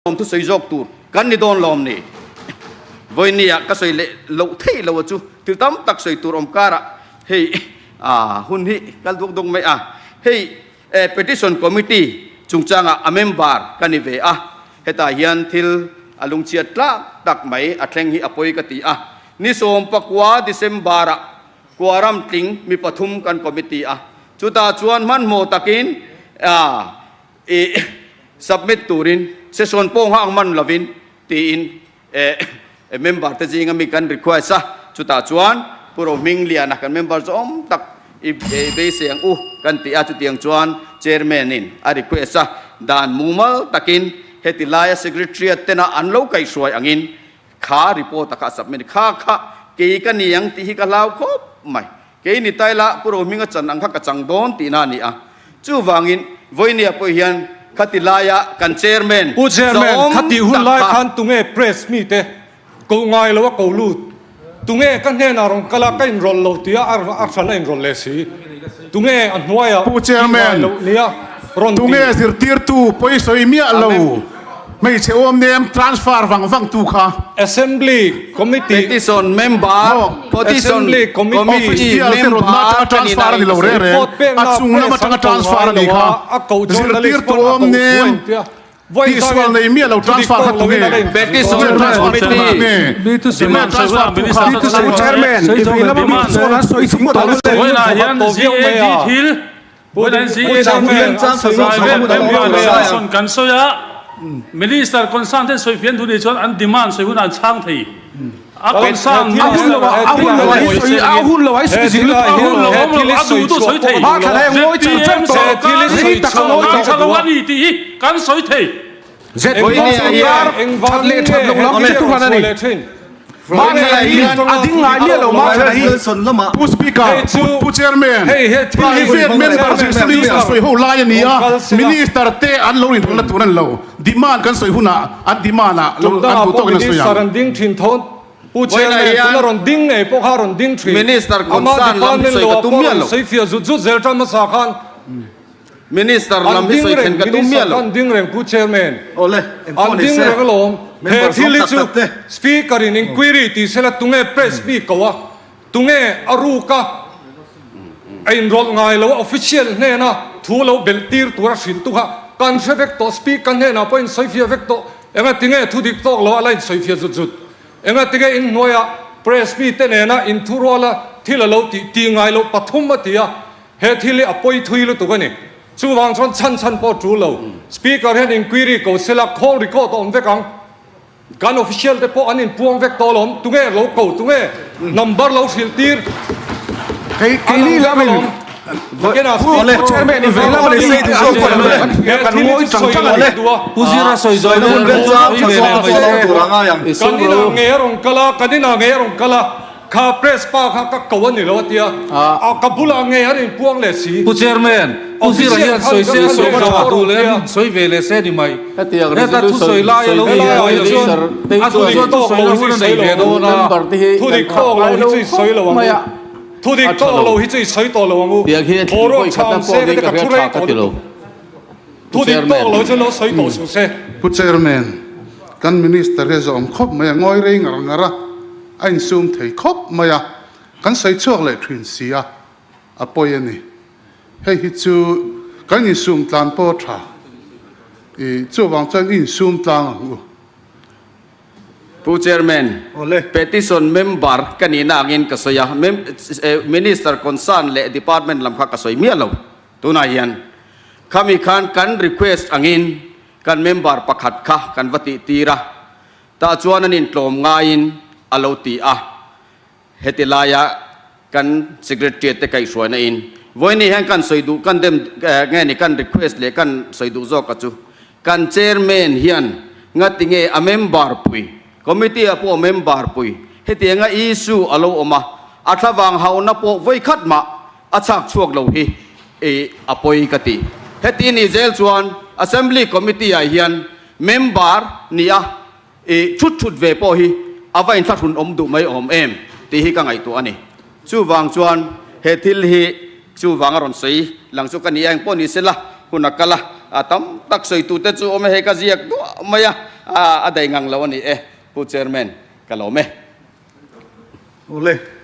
Lawm thu sawi zawk tur kan ni dawn lawm ni? Vawinia ka sawi leh loh theih lo a chu thil tam tak sawi tur awm karah hei a hun hi kal duak duak mai a. Hei Petition Committee chungchangah a member ka ni ve a, hetah hian thil a lungchhiat tlak tak mai a thleng hi a pawi ka ti a. Ni 19 December-ah Kuaram tling mi pathum kan committee a, chutah chuan hmanhmawh takin I submit turin session pawh nghak man lovin tiin member te zinga mi kan request a, chutah chuan Pu Rohmingliana kan member zawm tak i beisei ang u kan ti a, chutiang chuan chairman in a request a, dan mumal takin heti laia secretariat tena an lo kaihhruai angin kha report a kha a submit kha kha kei ka ni ang tih hi ka hlau khawp mai. Kei ni taila Pu Rohminga chan ang kha ka chang dawn tihna a ni a. Chuvangin Vawinia pawh hian khati laia kan Chairman Pu Chairman, zawm khati hun tak lai kha. khan tunge press mite ko ngai lo a ko lut? Tunge ka hnenah rawn kal a, ka inrawlh lo tia a hran a inrawlh leh si? Tunge a hnuaiah Pu tih ngai Chairman, loh nia rawn ti? tunge zirtirtu pawisawi miah lo hmeichhe awmnem transfer vang vang tu kha? Assembly Committee Petition member, Maw? Petition Assembly Committee Committee Official te rawn na member atanga ka ni transfer a na ni in lo ka reng sawi. reng. Report pek A na chung lam press atanga an ko transfer ngai a ni lo kha. a, a ko journalist Zirtirtu pawn a ko awm nem thuai tia. Vawiin tihsual zangin nei miah lo thudik transfer kha tawk lo in tunge? a la in Petition Tunge transfer tu kha Committee nge? Tunge transfer tu kha? Pu Chairman, i vei lama mi chuan an sawi ching tawh lo. Vawiinah hian GAD thil Kan sawi a, Minister concern ten sawi fian thu ni chuan an demand sawi hunah an chhang thei. A concern Minister A hun lo a sawi a hun lo a sawi zing lutuk a hun lo awm lo a duh duh sawi thei. ZPM sawrkar hi sawrkar tha lo a ni tih hi kan sawi thei. ZPM sawrkar that leh that loh lam hi chu thuhran a ni. Mahthana hi a ding ngai miah lo Mahthana hi. Pu Speaker, Pu Chairman, private member resolution sawi ho lai a ni a, Minister te an lo inrawlhna tur a ni lo. Demand kan sawi hunah an demand ah lo an duh tawkin an sawi ang. Vawiinah hian Minister concern lam hi sawi ka tum miah lo. Minister lam hi sawi thlen ka tum miah lo. An ding reng Pu Chairman. Awle, An ding reng alawm. He thil hi chu Speaker in inquiry tih sela tunge press mi ko a, tunge a ruk a, a inrawlh ngai lo a, official hnena thu lo belh tir tur a hrilh tu kha kan hre vek tawh. Speaker hnenah pawh in sawifiah vek tawh. Enga tinge thu dik tawk lo a la in sawifiah zut zut. Enga tinge in hnuaia press mi te nena inthuruala thil a lo tih tih ngai loh pathum a ti a. He thil hi a pawi thui lutuk a ni. Chuvang chuan chhan chhan pawh tul lo. Speaker hian inquiry ko sela call record a awm vek ang. Kan official te pawh an inpuang vek tawh alawm. Tunge lo ko, tunge number lo hrilh tir Kei ni lam in Pu Chairman i vei lam a ni kan ngawi chang chang a ni. Pu Zira sawi zawina hun vel chang tha zawk a ni. Kan inah ngei a rawn kal a, kan inah ngei a rawn kal a. Kha press pa kha ka ko a ni lo a tia, a ka bulah ngei an inpuang leh si. Pu Chairman, Pu Zira hian sawi se sawi zawh a duh leh a sawi ve leh se ni mai. Heta thusawi lai a lo ni buai lo in a duh chuan thusawi na hun a nei ve dawn a. Thudik tawk lo hi chu i sawi lo ang u. Thudik tawk lo hi chu i sawi tawh lo ang u. Boruak tha awm se ka ti ka thu rei tawh lutuk. Thudik tawk lo chu lo sawi tawh suh se. Pu Chairman, kan Minister hi a zawm khawp mai a, ngawi rei ngar ngar a. A insum thei khawp mai a, kan sawi chhuak leh thin si a, a pawi a ni. Hei hi chu kan insum tlan pawh a tha. I chuvang chuan i insum tlang ang u. Pu Chairman, Petition member ka nihna angin ka sawi a, Minister concern leh Department lam kha ka sawi miah lo. Tunah hian khami khan kan request angin kan member pakhat kha kan va tihtir a, Tah chuan an intlawm ngaiin a lo ti a, heti laia kan Secretariat te kaihhruaina in vawiin hian kan sawi duh kan dem nge ni kan request leh kan sawi duh zawk a chu kan Chairman hian ngati nge a member pui Committee ah pawh a member pui hetianga issue a lo awm a, a thlavang hauna pawh vawikhat mah a chhak chhuak lo hi a pawi ka ti. Heti ni zel chuan Assembly Committee ah hian Member ni a i thut thut ve pawh hi a va inthlahrun awm duh mai awm em tih hi ka ngaihtuah a ni. Chuvang chuan he thil hi chuvang a rawn sawi lang chu ka ni a, engpawh ni sela hun a kal a, a tam tak sawi tute chu awm e, hei ka ziak duah mai a. a a dai ngang lo a ni e, Pu Chairman, ka lawm e. Awle.